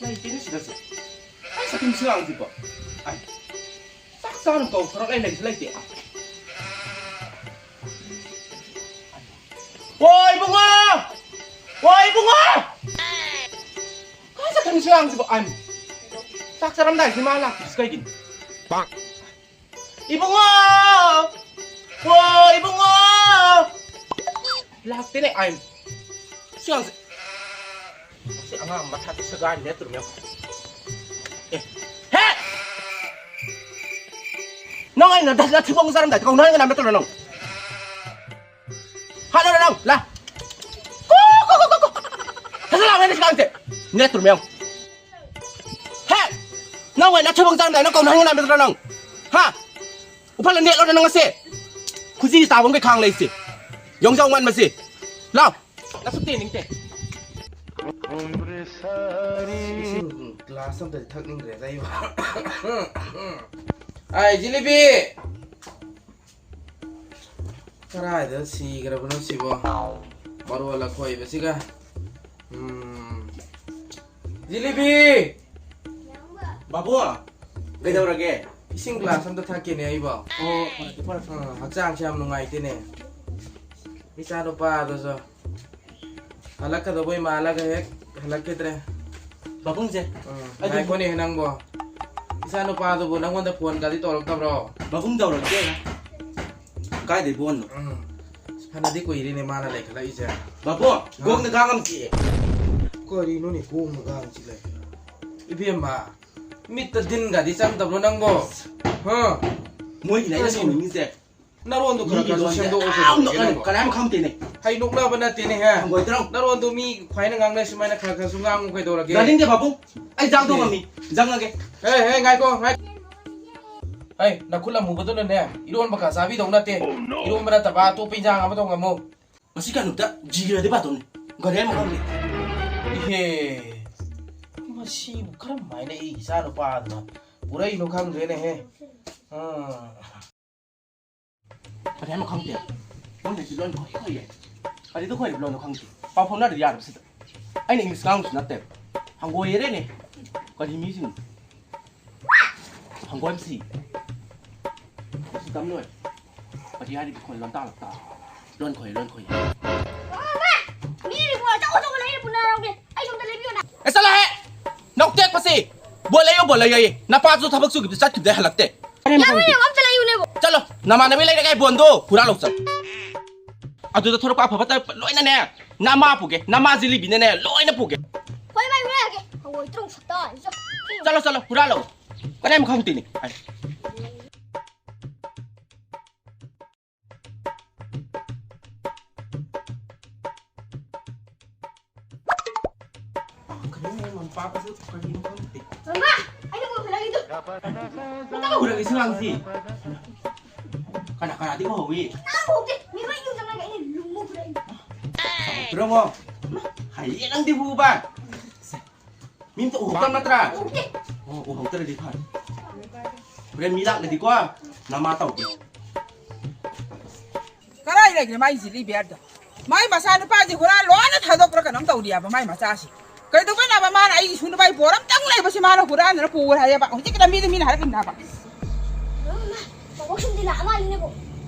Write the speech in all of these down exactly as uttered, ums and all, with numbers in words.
ꯂꯩꯇꯦꯅꯦ ꯁꯤꯗꯁꯨ꯫ ꯑꯩ ꯁꯛꯇꯤꯟ ꯁꯤꯒꯥꯡꯁꯤꯕꯣ꯫ ꯑꯩ ꯆꯥꯛ ꯆꯥꯅ ꯀꯧꯊꯣꯔꯛ ꯑꯩ ꯂꯩꯁꯨ ꯂꯩꯇꯦ꯫ ꯑꯣ ꯏꯕꯨꯡꯉꯣ! ꯑꯣ ꯏꯕꯨꯡꯉꯣ! ꯀꯥꯏ ꯆꯠꯈ꯭ꯔꯅꯤ ꯁꯤꯒꯥꯡꯁꯤꯕꯣ? ꯑꯩ ꯆꯥꯛ ꯆꯥꯔꯝꯗꯥꯏꯁꯤ ꯃꯥ ꯂꯥꯛꯇ꯭ꯔꯤꯁꯤ ꯀꯩꯒꯤꯅꯣ? ꯏꯕꯨꯡꯉꯣ! ꯑꯣ ꯏꯕꯨꯡꯉꯣ! ꯂꯥꯛꯇꯦꯅꯦ ꯑꯩ꯫ ꯁꯤꯒꯥꯡꯁꯤ꯫ ꯁꯤ ꯑꯉꯥꯡ ꯃꯊꯥꯗꯤ ꯁꯒꯥꯏꯅꯦ ꯇꯨꯔꯃꯦ꯫ ꯑꯦ, ꯍꯦ! ꯅꯪ ꯑꯩꯅ ꯗꯁ ꯊꯤꯕꯣꯡ ꯆꯥꯔꯝꯗꯥꯏ ꯀꯧꯅ ꯍꯥꯏꯔꯒ ꯅꯝꯕ ꯇꯧꯔ ꯅꯪ꯫ ꯍꯥꯠꯂꯣꯔ ꯅꯪ, ꯂꯥ꯫ ꯀꯣ, ꯀꯣ, ꯀꯣ, ꯀꯣ, ꯀꯣ꯫ ꯐꯖꯅ ꯂꯥꯛꯑꯣꯅꯦ ꯁꯤ ꯀꯥꯡꯁꯦ꯫ ꯅꯦꯠꯇꯨꯔ ꯃꯌꯥꯝ꯫ ꯍꯦ! ꯅꯪ ꯑꯣꯏꯅ ꯊꯤꯕꯣꯡ ꯆꯥꯔꯝꯗꯥꯏ ꯅꯪ ꯀꯧꯅ ꯍꯥꯏꯔꯒ ꯅꯝꯕ ꯇꯧꯔ ꯅꯪ꯫ ꯍꯥ? ꯎꯐꯜꯅ ꯅꯦꯠꯂꯣꯔ ꯅꯪ ꯉꯁꯤ? ꯈꯨꯖꯤ ꯆꯥꯕ ꯑꯃꯒꯤ ꯈꯥꯡ ꯂꯩꯁꯤ꯫ ꯌꯣꯡꯖꯥꯎ ꯃꯥꯟꯕꯁꯤ꯫ ꯂꯥꯎ꯫ ꯅꯁꯨꯛ ꯇꯦꯟꯅꯤꯡꯇꯦ꯫ ꯏꯁꯤꯡ ꯒ꯭ꯂꯥꯁ ꯑꯝꯇꯗꯤ ꯊꯛꯅꯤꯡꯈ꯭ꯔꯦꯗ ꯑꯩꯕꯨ꯫ ꯑꯥꯏ, ꯖꯤꯂꯤꯕꯤ! ꯀꯔꯥꯏꯗ ꯁꯤꯈ꯭ꯔꯕꯅꯣ ꯁꯤꯕꯣ? ꯃꯔꯣꯜ ꯑꯈꯣꯏꯕꯁꯤꯒ꯫ ꯎꯝ꯫ ꯖꯤꯂꯤꯕꯤ! ꯕꯥꯕꯨ, ꯀꯩꯗꯧꯔꯒꯦ? ꯏꯁꯤꯡ ꯒ꯭ꯂꯥꯁ ꯑꯝꯇ ꯊꯛꯀꯦꯅꯦ ꯑꯩꯕꯣ꯫ ꯑꯣ, ꯐꯔꯦ, ꯐꯔꯦ, ꯐꯔꯦ꯫ ꯑ, ꯍꯛꯆꯥꯡꯁꯦ ꯌꯥꯝ ꯅꯨꯡꯉꯥꯏꯇꯦꯅꯦ꯫ ꯏꯆꯥ ꯅꯨꯄꯥꯗꯨꯁꯨ ꯍꯜꯂꯛꯀꯗꯧꯕꯩ ꯃꯥꯜꯂꯒ ꯍꯦꯛ ꯍꯜꯂꯛꯈꯤꯗ꯭ꯔꯦ꯫ ꯕꯥꯕꯨꯡꯁꯦ, ꯎꯝ, ꯑꯗꯨ ꯉꯥꯏꯈꯣꯅꯦ ꯅꯪꯕꯣ꯫ ꯏꯆꯥ ꯅꯨꯄꯥꯗꯨꯕꯨ ꯅꯪꯉꯣꯟꯗ ꯐꯣꯟꯒꯗꯤ ꯇꯧꯔꯛꯇꯕ꯭ꯔꯣ? ꯕꯥꯕꯨꯡ ꯇꯧꯔꯛꯇꯦ꯫ ꯀꯥꯏꯗꯩ ꯐꯣꯟꯅꯣ? ꯎꯝ, ꯐꯅꯗꯤ ꯀꯨꯏꯔꯦꯅꯦ ꯃꯥꯅ ꯂꯩꯈꯠꯂꯛꯏꯁꯦ꯫ ꯕꯥꯕꯨ, ꯒꯣꯡꯗ ꯀꯥꯡ ꯑꯃ ꯆꯤꯛꯑꯦ꯫ ꯀꯔꯤꯅꯣꯅꯦ ꯒꯣꯡꯗ ꯀꯥꯡ ꯆꯤꯛꯂꯦ? ꯏꯕꯦꯝꯃ, ꯃꯤꯠꯇ ꯗꯤꯟꯒꯗꯤ ꯆꯪꯗꯕ꯭ꯔꯣ ꯅꯪꯕꯣ? ꯍꯥ? ꯃꯣꯏꯒꯤꯅꯦ ꯑꯩꯅ ꯀꯔꯤꯅꯣ? ꯁꯥꯎꯅꯤꯡꯉꯤꯁꯦ꯫ ꯅꯔꯣꯟꯗꯣ ꯈꯔ ꯃꯤꯒꯤ ꯈꯔꯁꯨ ꯂꯣꯟꯁꯦ ꯁꯦꯝꯗꯣꯛꯑꯣ ꯌꯥꯝ ꯀꯩꯗꯧꯔꯒꯦ ꯅꯣꯛꯀꯅꯨ, ꯅꯪꯕꯣ? ꯀꯅꯥꯝ ꯈꯪꯗꯦꯅꯦ꯫ ꯍꯩ, ꯅꯣꯛꯅꯕ ꯅꯠꯇꯦꯅꯦꯍꯦ꯫ ꯍꯪꯒꯣꯏꯗ꯭ꯔꯣ? ꯅꯔꯣꯟꯗꯣ ꯃꯤ ꯈ꯭ꯋꯥꯏꯅ ꯉꯥꯡꯅꯩ ꯁꯨꯃꯥꯏꯅ ꯈꯔ ꯈꯔꯁꯨ ꯉꯥꯡꯉꯨ ꯀꯩꯗꯧꯔꯒꯦ? ꯇꯥꯅꯤꯡꯗꯦ ꯕꯥꯕꯨꯡ, ꯑꯩ ꯆꯥꯛ ꯊꯣꯡꯉꯝꯃꯤ, ꯆꯪꯉꯒꯦ꯫ ꯍꯦ, ꯍꯦ, ꯉꯥꯏꯈꯣ, ꯉꯥꯏꯈꯣ꯫ ꯍꯩ, ꯅꯈꯨꯠ ꯑꯃꯨꯕꯗꯨꯅꯅꯦ, ꯏꯔꯣꯟꯕꯒ ꯆꯥꯕꯤꯗꯧ ꯅꯠꯇꯦ꯫ ꯏꯔꯣꯟꯕ ꯅꯠꯇꯕ ꯑꯇꯣꯞꯄ ꯏꯟꯖꯥꯡ ꯑꯃ ꯊꯣꯡꯉꯝꯃꯨ꯫ ꯃꯁꯤ ꯀꯥꯡꯂꯨꯞꯇ ꯖꯤꯔꯗꯤ ꯄꯥꯊꯣꯛꯅꯤ꯫ ꯒꯥꯔꯤ ꯑꯃ ꯈꯪꯗꯦ꯫ ꯏꯍꯦ, ꯃꯁꯤꯕꯨ ꯀꯔꯝ ꯍꯥꯏꯅ ꯑꯩ ꯏꯆꯥ ꯅꯨꯄꯥꯗꯨꯅ ꯄꯨꯔꯛꯏꯅꯣ ꯈꯪꯗ꯭ꯔꯦꯅꯦꯍꯦ꯫ ꯑꯥ꯫ ꯒꯥꯔꯤ ꯑꯃ ꯈꯪꯗꯦ꯫ ꯂꯣꯟꯗꯩꯁꯤ ꯂꯣꯟ ꯈꯣꯏ ꯈꯣꯏꯌꯦ꯫ ꯀꯔꯤꯗ ꯈꯣꯏꯔꯤꯕ ꯂꯣꯟꯗꯣ ꯈꯪꯗꯦ꯫ ꯄꯥꯎ ꯐꯥꯎꯅꯗ꯭ꯔꯗꯤ ꯌꯥꯗꯕꯁꯤꯗ꯫ ꯑꯩꯅ ꯏꯪꯂꯤꯁ ꯉꯥꯡꯕꯁꯨ ꯅꯠꯇꯦ꯫ ꯍꯪꯒꯣꯏꯔꯦꯅꯦ꯫ ꯀꯔꯤ ꯃꯤꯁꯤꯡ? ꯍꯪꯒꯣꯏꯕꯁꯤ꯫ ꯁꯤ ꯇꯝ ꯂꯣꯏ꯫ ꯀꯔꯤ ꯍꯥꯏꯔꯤꯕ ꯈꯣꯏ ꯂꯣꯟ ꯇꯥꯛꯂꯛꯇ? ꯂꯣꯟ ꯈꯣꯏ, ꯂꯣꯟ ꯈꯣꯏ꯫ ꯃꯥ! ꯃꯤ ꯔꯤꯄꯣꯔꯠ ꯑꯆꯧ ꯑꯆꯧꯕ ꯂꯩꯔꯦ ꯄꯨꯅꯔꯝꯒꯦ꯫ ꯑꯩ ꯁꯣꯝꯗ ꯂꯩꯕꯤꯌꯣꯅ꯫ ꯑꯦ, ꯆꯠꯂꯣꯍꯦ! ꯅꯧꯇꯦꯛꯄꯁꯤ! ꯕꯣꯜ ꯂꯩꯌꯣ, ꯕꯣꯜ ꯂꯩꯌꯣꯌꯦ꯫ ꯅꯄꯥꯁꯨ ꯊꯕꯛ ꯁꯨꯈꯤꯕꯗ ꯆꯠꯈꯤꯕꯗꯩ ꯍꯜꯂꯛꯇꯦ꯫ ꯌꯥꯔꯣꯏꯅꯦ, ꯑꯝꯇ ꯂꯩꯌꯨꯅꯦꯕꯣ꯫ ꯆꯠꯂꯣ, ꯅꯃꯥꯟꯅꯕꯤ ꯂꯩꯔꯒ ꯑꯩ ꯕꯣꯟꯗꯣ ꯍꯨꯔꯥꯜꯂꯣ ꯆꯠꯂꯣ꯫ ꯑꯗꯨꯗ ꯊꯣꯔꯛꯄ ꯑꯐ ꯐꯠꯇ ꯂꯣꯏꯅꯅꯦ, ꯅꯃꯥ ꯄꯨꯒꯦ, ꯅꯃꯥ ꯖꯤꯂꯤꯕꯤꯅꯅꯦ ꯂꯣꯏꯅ ꯄꯨꯒꯦ꯫ ꯍꯣꯏ ꯃꯥꯏ ꯍꯨꯔꯥꯜꯂꯒꯦ꯫ ꯍꯪꯒꯣꯏ ꯇ꯭ꯔꯨꯡ ꯁꯛꯇ꯫ ꯆꯠꯂꯣ, ꯆꯠꯂꯣ, ꯍꯨꯔꯥꯜꯂꯣ꯫ ꯀꯗꯥꯏꯃꯨꯛ ꯈꯪꯗꯦꯅꯦ꯫ ꯀꯔꯤꯅꯣ ꯃꯝꯄꯥꯛꯁꯨ ꯀꯔꯤꯅꯣ ꯈꯪꯗꯦ꯫ ꯃꯃꯥ, ꯑꯩꯅ ꯀꯣꯟ ꯈꯨꯠꯂꯥꯏꯒꯤꯗꯣ꯫ ꯅꯪꯅ ꯎꯔꯒ ꯏꯁꯤꯡ ꯂꯥꯡꯁꯤ꯫ ꯀꯅꯥ ꯀꯅꯥꯗꯤ ꯎꯍꯧꯏ? ꯅꯪ ꯎꯍꯧꯗꯦ꯫ ꯃꯤ ꯂꯣꯏ ꯌꯨꯝ ꯆꯪꯉꯒ ꯑꯩꯅ ꯂꯨꯝꯃ ꯄꯨꯔꯛꯏ꯫ ꯎꯔꯝꯃꯣ? ꯍꯩꯌꯦ ꯅꯪꯗꯤ ꯎꯕ꯫ ꯁꯦ, ꯃꯤ ꯑꯝꯇ ꯎꯍꯧꯗꯕ ꯅꯠꯇ꯭ꯔꯥ? ꯎꯍꯧꯗꯦ꯫ ꯑꯣ, ꯎꯍꯧꯗ꯭ꯔꯗꯤ ꯐꯔꯦ꯫ ꯍꯣꯔꯦꯟ ꯃꯤ ꯂꯥꯛꯂꯗꯤꯀꯣ, ꯅꯃꯥ ꯇꯧꯒꯦ꯫ ꯀꯗꯥꯏ ꯂꯩꯈ꯭ꯔꯦ ꯃꯥꯏ ꯖꯤꯂꯤ ꯕꯤꯌꯔꯗꯣ? ꯃꯥꯏ ꯃꯆꯥꯅꯨꯄꯥꯁꯤ ꯍꯨꯔꯥꯟ ꯂꯣꯟꯅ ꯊꯥꯗꯣꯛꯄ꯭ꯔꯥ ꯀꯩꯅꯣꯝ ꯇꯧꯔꯤꯑꯕ ꯃꯥꯏ ꯃꯆꯥꯁꯤ꯫ ꯀꯩꯗꯧꯕꯩꯅꯕ ꯃꯥꯅ ꯑꯩꯒꯤ ꯏꯁꯨ ꯅꯨꯄꯥꯒꯤ ꯄꯣꯠ ꯑꯝꯇꯪ ꯂꯩꯕꯁꯤ ꯃꯥꯅ ꯍꯨꯔꯥꯟꯗꯅ ꯄꯨꯈ꯭ꯔꯦ ꯍꯥꯏꯌꯦꯕ? ꯍꯧꯖꯤꯛꯀꯤ ꯂꯝꯕꯤꯗ ꯃꯤꯅ ꯍꯥꯏꯔꯛꯈꯤꯕꯅꯦꯕ꯫ ꯃꯥ, ꯃꯥ, ꯃꯕꯣꯛ ꯁꯨꯝꯗꯤ ꯂꯥꯛꯑ ꯃꯥꯜꯂꯤꯅꯦꯕꯣ꯫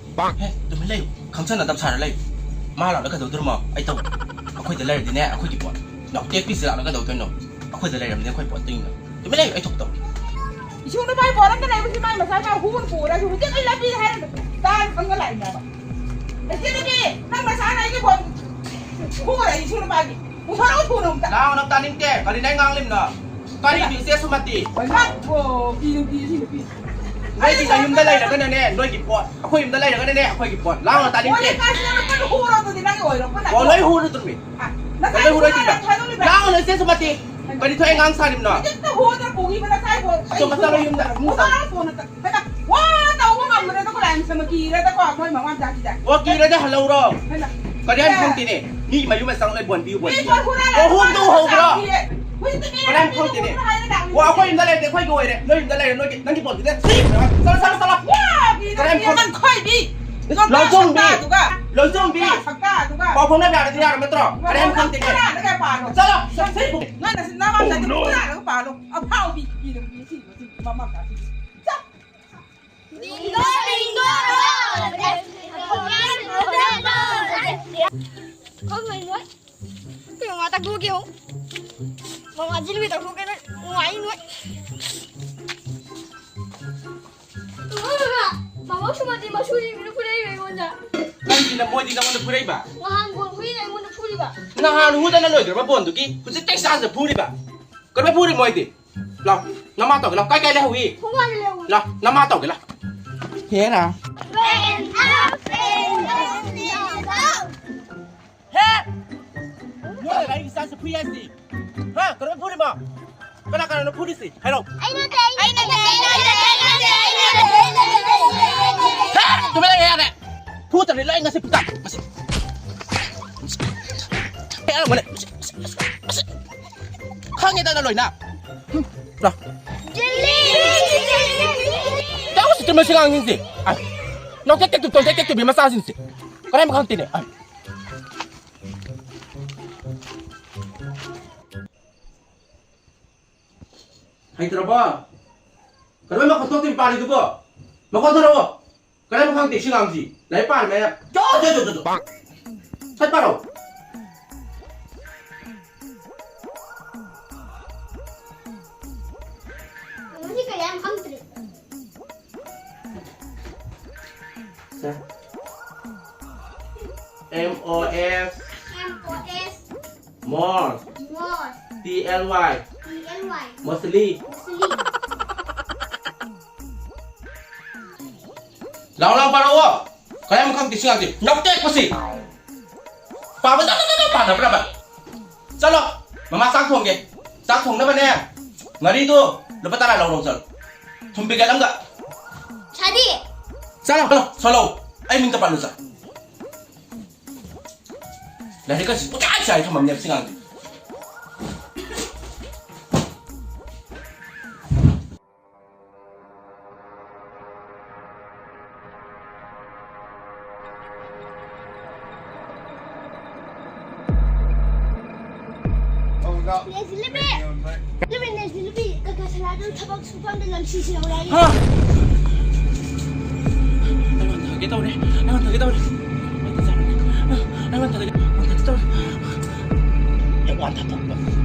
ꯍꯦ, ꯇꯨꯃꯤꯟ ꯂꯩꯌꯨ꯫ ꯈꯪꯁꯟꯅꯗꯕ ꯁꯥꯔ ꯂꯩꯌꯨ꯫ ꯃꯥ ꯂꯥꯛꯂ ꯀꯩꯗꯧꯗꯣꯏꯅꯣ? ꯑꯩ ꯇꯧ-, ꯑꯩꯈꯣꯏꯗ ꯂꯩꯔꯗꯤꯅꯦ, ꯑꯩꯈꯣꯏꯒꯤ ꯄꯣꯠ꯫ ꯅꯥꯎꯇꯦꯛꯄꯤꯁꯤ ꯂꯥꯛꯂ ꯀꯩꯗꯧꯗꯣꯏꯅꯣ? ꯑꯩꯈꯣꯏꯗ ꯂꯩꯔꯝꯅꯤ ꯑꯩꯈꯣꯏ ꯄꯣꯠ ꯇꯤꯡꯅ꯫ ꯇꯨꯃꯤꯟ ꯂꯩꯌꯨ, ꯑꯩ ꯊꯣꯛꯇꯧ꯫ ꯏꯁꯨ ꯅꯨꯄꯥꯒꯤ ꯄꯣꯠ ꯑꯝꯇ ꯂꯩꯕꯁꯤ ꯃꯥꯏ ꯃꯆꯥ ꯃꯥ ꯍꯨꯅ ꯄꯨꯔꯁꯤ ꯍꯧꯖꯤꯛ ꯑꯩ ꯂꯝꯕꯤꯗ ꯍꯥꯏꯔꯒ ꯇꯥꯔ ꯈꯪꯉ ꯂꯥꯛꯏꯅꯦꯕ꯫ ꯏꯆꯦ ꯅꯨꯄꯤ, ꯅꯪ ꯅꯆꯥꯅ ꯑꯩꯒꯤ ꯄꯣꯠ ꯍꯨꯔꯦ ꯏꯁꯨ ꯅꯨꯄꯥꯒꯤ꯫ ꯄꯨꯊꯣꯔꯛꯎ ꯊꯨꯅ ꯑꯝꯇ꯫ ꯂꯥꯎꯅ ꯇꯥꯅꯤꯡꯗꯦ꯫ ꯀꯔꯤ ꯅꯪ ꯉꯥꯡꯂꯤꯝꯅꯣ? ꯀꯔꯤ ꯅꯨꯄꯤ ꯏꯆꯦ ꯁꯨꯃꯇꯤ? ꯍꯣꯏ, ꯃꯥ, ꯑꯣ, ꯀꯤ ꯅꯨꯄꯤ, ꯁꯤ ꯅꯨꯄꯤ꯫ ꯅꯣꯏꯗꯤ ꯅꯌꯨꯝꯗ ꯂꯩꯔꯒꯅꯅꯦ, ꯅꯣꯏꯒꯤ ꯄꯣꯠ꯫ ꯑꯩꯈꯣꯏ ꯌꯨꯝꯗ ꯂꯩꯔꯒꯅꯅꯦ, ꯑꯩꯈꯣꯏꯒꯤ ꯄꯣꯠ꯫ ꯂꯥꯎꯅ ꯇꯥꯅꯤꯡꯗꯦ꯫ ꯍꯣꯏ, ꯀꯥꯁꯤꯗ ꯅꯪ ꯀꯩꯅꯣ ꯍꯨꯔꯣ ꯑꯗꯨꯗꯤ ꯅꯪꯒꯤ ꯑꯣꯏꯔꯣ, ꯀꯅꯥ? ꯑꯣ, ꯂꯣꯏ ꯍꯨꯔꯨ ꯇꯨꯝꯃꯤ꯫ ꯑ, ꯅꯪ ꯂꯣꯏ ꯍꯨꯔꯣꯏ ꯇꯨꯝꯃꯤ꯫ ꯊꯥꯗꯣꯛꯂꯤꯕ? ꯂꯥꯎꯅ ꯏꯆꯦ ꯁꯨꯃꯇꯤ꯫ ꯀꯔꯤ ꯊꯣꯛꯑꯦ ꯉꯥꯡ ꯁꯥꯔꯤꯝꯅꯣ? ꯍꯧꯖꯤꯛꯇ ꯍꯨꯗꯅ ꯄꯨꯈꯤꯕ ꯅꯁꯥꯏ ꯄꯣꯠ꯫ ꯑꯆꯧ ꯃꯆꯥ ꯂꯣꯏ ꯌꯨꯝꯗ꯫ ꯍꯨꯗꯅ ꯄꯨꯅ ꯍꯦꯟꯅ ꯋꯥ ꯇꯧꯕ ꯉꯝꯗ꯭ꯔꯦꯗꯀꯣ, ꯂꯥꯏ ꯃꯁꯦ ꯃꯀꯤꯔꯦꯗꯀꯣ, ꯑꯩꯈꯣꯏ ꯃꯃꯥ ꯃꯆꯥꯁꯤꯗ꯫ ꯑꯣ, ꯀꯤꯔꯗꯤ ꯍꯜꯂꯧꯔꯣ꯫ ꯍꯦꯟꯅ꯫ ꯀꯔꯤ ꯍꯥꯏꯅ ꯑꯦ꯫ ꯈꯪꯗꯦꯅꯦ? ꯃꯤ ꯃꯌꯨꯝ ꯃꯆꯪ ꯂꯣꯏ ꯕꯣꯟꯕꯤꯌꯨ, ꯃꯤ ꯕꯣꯟꯕꯤꯌꯨ꯫ ꯄꯣꯠ ꯍꯨꯔꯥꯜꯂꯦ, ꯑꯣ, ꯍꯨꯝꯗꯨ ꯍꯨꯔꯥꯜꯂꯦ, ꯍꯧꯕ꯭ꯔꯣ? ꯂꯥꯛꯄꯤꯌꯦ꯫ ꯍꯧꯖꯤꯛꯇꯤ ꯃꯤ ꯀꯔꯤ ꯍꯥꯏꯅ ꯃꯤꯅ ꯈꯪꯗꯦꯅꯦ? ꯍꯨꯔꯥꯜꯂꯦ, ꯂꯥꯛꯄꯤꯌꯦ꯫ ꯑꯣ, ꯑꯩꯈꯣꯏ ꯌꯨꯝꯗ ꯂꯩꯔꯗꯤ ꯑꯩꯈꯣꯏꯒꯤ ꯑꯣꯏꯔꯦ, ꯅꯣꯏ ꯌꯨꯝꯗ ꯂꯩꯔꯦ, ꯅꯣꯏꯒꯤ, ꯅꯪꯒꯤ ꯕꯣꯟꯗꯨꯗ ꯁꯤ꯫ ꯆꯠꯂꯣ, ꯆꯠꯂꯣ, ꯆꯠꯂꯣ꯫ ꯋꯥ, ꯀꯔꯤ ꯀꯔꯤ ꯍꯥꯏꯅ ꯈꯪ-, ꯈꯣꯏꯕꯤ꯫ ꯂꯧꯆꯣꯡꯕꯤ꯫ ꯁꯛꯇꯥꯗꯨꯒ꯫ ꯂꯧꯆꯣꯡꯕꯤ꯫ ꯁꯛꯇꯥꯗꯨꯒ꯫ ꯄꯥꯎ ꯐꯥꯎꯅꯕ ꯌꯥꯔꯗꯤ ꯌꯥꯔꯕ ꯅꯠꯇ꯭ꯔꯣ? ꯀꯔꯤ ꯍꯥꯏꯅ ꯈꯪꯗꯦꯅꯦ? ꯀꯅꯥꯗ ꯀꯌꯥ ꯄꯥꯜꯂꯣ? ꯆꯠꯂꯣ꯫ ꯁꯛꯁꯤ꯫ ꯅꯪ ꯅꯁꯤ-, ꯅꯃꯥ Bingo, bingo, roll! Let's go, let's go, let's go! ꯈꯪꯉꯣꯏ ꯅꯣꯏ꯫ ꯀꯩꯅꯣ ꯃꯥ ꯇꯥꯛꯊꯣꯛꯀꯦ ꯌꯦꯡꯉꯣ꯫ ꯃꯃꯥ ꯖꯤꯂꯤꯕꯤ ꯇꯥꯛꯊꯣꯛꯀꯦ ꯅꯣꯏ꯫ ꯅꯨꯡꯉꯥꯏꯅꯤ ꯅꯣꯏ꯫ ꯃꯃꯥ, ꯃꯃꯥ ꯁꯨꯃꯇꯤ ꯃꯁꯨꯔꯤ ꯃꯤꯅ ꯐꯨꯔꯛꯏꯕ ꯑꯩꯉꯣꯟꯗ꯫ ꯀꯔꯤꯒꯤꯅ ꯃꯣꯏꯗꯤ ꯅꯉꯣꯟꯗ ꯐꯨꯔꯛꯏꯕ? ꯅꯍꯥꯟ ꯕꯣꯜ ꯍꯨꯏꯅ ꯑꯩꯉꯣꯟꯗ ꯐꯨꯔꯤꯕ꯫ ꯅꯍꯥꯟ ꯍꯨꯗꯅ ꯂꯣꯏꯈ꯭ꯔꯕ ꯕꯣꯜꯗꯨꯒꯤ ꯍꯧꯖꯤꯛ ꯇꯦꯛꯁꯥꯁꯇ ꯐꯨꯔꯤꯕ? ꯀꯔꯝꯍꯥꯏ ꯐꯨꯔꯤ ꯃꯣꯏꯗꯤ? ꯂꯥꯎ, ꯅꯃꯥ ꯇꯧꯒꯦ ꯂꯥꯎ꯫ ꯀꯥꯏ ꯀꯥꯏ ꯂꯩꯍꯧꯏ? ꯊꯣꯡꯒꯥꯟꯗ ꯂꯩꯍꯧꯏ꯫ ꯂꯥꯎ, ꯅꯃꯥ ꯇꯧꯒꯦ ꯂꯥꯎ꯫ ꯍꯦꯔꯥ꯫ ꯍꯦ! ꯅꯣꯏ ꯂꯥꯏꯔꯤꯛ ꯏꯆꯥꯁꯨ ꯐꯨꯏ ꯍꯥꯏꯁꯤ꯫ ꯍꯥ? ꯀꯔꯝꯍꯥꯏ ꯐꯨꯔꯤꯃꯣ? ꯀꯅꯥ ꯀꯅꯥꯅꯣ ꯐꯨꯔꯤꯁꯤ? ꯍꯥꯏꯔꯛꯑꯣ꯫ ꯑꯩ ꯅꯠꯇꯦ, ꯑꯩ ꯅꯠꯇꯦ, ꯑꯩ ꯅꯠꯇꯦ, ꯑꯩ ꯅꯠꯇꯦ, ꯑꯩ ꯅꯠꯇꯦ, ꯑꯩ ꯅꯠꯇꯦ, ꯑꯩ ꯅꯠꯇꯦ, ꯑꯩ ꯅꯠꯇꯦ꯫ ꯍꯦ! ꯇꯨꯃꯤꯟ ꯂꯩꯌꯨ ꯌꯥꯔꯦ꯫ ꯐꯨꯗꯕꯅꯤ ꯂꯣꯏ ꯉꯁꯤ ꯐꯨꯇꯥ꯫ ꯃꯁꯤ꯫ ꯍꯦ, ꯃꯅꯦ꯫ ꯃꯁꯤ, ꯃꯁꯤ, ꯃꯁꯤ, ꯃꯁꯤ꯫ ꯈꯪꯉꯦꯗꯅ ꯂꯣꯏꯅ꯫ ꯍꯨꯝ, ꯂꯥ꯫ ꯖꯤꯂꯤ! ꯇꯧꯁꯤ ꯃꯁꯤ ꯑꯉꯥꯡꯁꯤꯡꯁꯤ꯫ ꯑꯥꯏ꯫ ꯅꯣꯛꯇꯦꯛ ꯇꯦꯛ ꯇꯨ, ꯇꯣꯟꯇꯦꯛ ꯇꯦꯛ ꯇꯨꯕꯤ ꯃꯆꯥꯁꯤꯡꯁꯤ꯫ ꯀꯔꯥꯏ ꯃꯈꯥ ꯇꯤꯅꯦ? ꯑꯥꯏ꯫ ꯍꯩꯇ꯭ꯔꯕꯣ? ꯀꯔꯝꯕ ꯃꯈꯣꯟ ꯊꯣꯛꯇꯕꯤ ꯄꯥꯔꯤꯗꯨꯕꯣ? ꯃꯈꯣꯟ ꯊꯣꯔꯛꯑꯣ꯫ ꯀꯔꯝꯕ ꯈꯪꯗꯦ ꯁꯤ ꯉꯥꯡꯁꯤ? ꯂꯥꯏꯔꯤꯛ ꯄꯥꯔꯤ ꯃꯌꯥꯝ꯫ ꯖꯣ, ꯖꯣ, ꯖꯣ, ꯖꯣ, ꯖꯣ꯫ ꯁꯠ ꯄꯥꯔꯣ꯫ ꯃꯁꯤ ꯀꯔꯤ ꯌꯥꯝ ꯈꯪꯗ꯭ꯔꯤ꯫ ꯁꯦ꯫ M O S꯫ M O S꯫ More꯫ More꯫ T L Y꯫ T L Y꯫ Mostly꯫ Mostly꯫ ꯂꯥꯎ ꯂꯥꯎ ꯄꯥꯔꯛꯑꯣ꯫ ꯀꯔꯥꯏ ꯃꯈꯥ ꯇꯤꯁꯤꯡ ꯍꯥꯏꯁꯤ? ꯅꯞꯇꯦꯛꯄꯁꯤ꯫ ꯄꯥꯕ ꯆꯠ ꯆꯠ ꯆꯠ ꯄꯥꯗꯕ꯭ꯔꯕ? ꯆꯠꯂꯣ꯫ ꯃꯃꯥ ꯆꯥꯛ ꯊꯣꯡꯒꯦ꯫ ꯆꯥꯛ ꯊꯣꯡꯅꯕꯅꯦ꯫ ꯉꯥꯔꯤꯗꯨ ꯂꯨꯄꯥ ꯇꯔꯥ ꯂꯧꯔꯣ ꯆꯠꯂꯣ꯫ ꯊꯨꯝ ꯄꯤꯀꯦꯠ ꯑꯃꯒ꯫ ꯁꯥꯗꯤ꯫ ꯆꯠꯂꯣ ꯆꯠꯂꯣ꯫ ꯁꯣꯂꯣ꯫ ꯑꯩ ꯃꯤꯡ ꯇꯄꯥꯜꯂꯨ ꯆꯠꯂꯣ꯫ ꯂꯥꯏꯔꯤꯛ ꯑꯁꯤ ꯄꯨꯡꯆꯥꯏ ꯆꯥꯏ ꯊꯝꯃꯝꯅꯦꯕ ꯁꯤ ꯉꯥꯡꯁꯦ꯫ ꯅꯦꯁꯤ ꯂꯤꯕꯤ! ꯂꯤꯕꯤ, ꯅꯦꯁꯤ ꯂꯤꯕꯤ! ꯀꯀꯥ, ꯁꯅꯥꯗꯨ ꯊꯕꯛ ꯁꯨꯐꯝꯗ ꯂꯪꯁꯤꯁꯤ ꯍꯧꯔꯛꯑꯅꯤ꯫ ꯍꯥ? ꯑꯩ ꯋꯥꯟꯊꯒꯦ ꯇꯧꯔꯦ꯫ ꯑꯩ ꯋꯥꯟꯊꯒꯦ ꯇꯧꯔꯦ꯫ ꯑꯩ ꯋꯥꯟꯊꯒꯦ ꯇꯧꯔꯦ꯫ ꯑꯩ ꯋꯥꯟꯊꯒꯦ ꯇꯧꯔꯦ꯫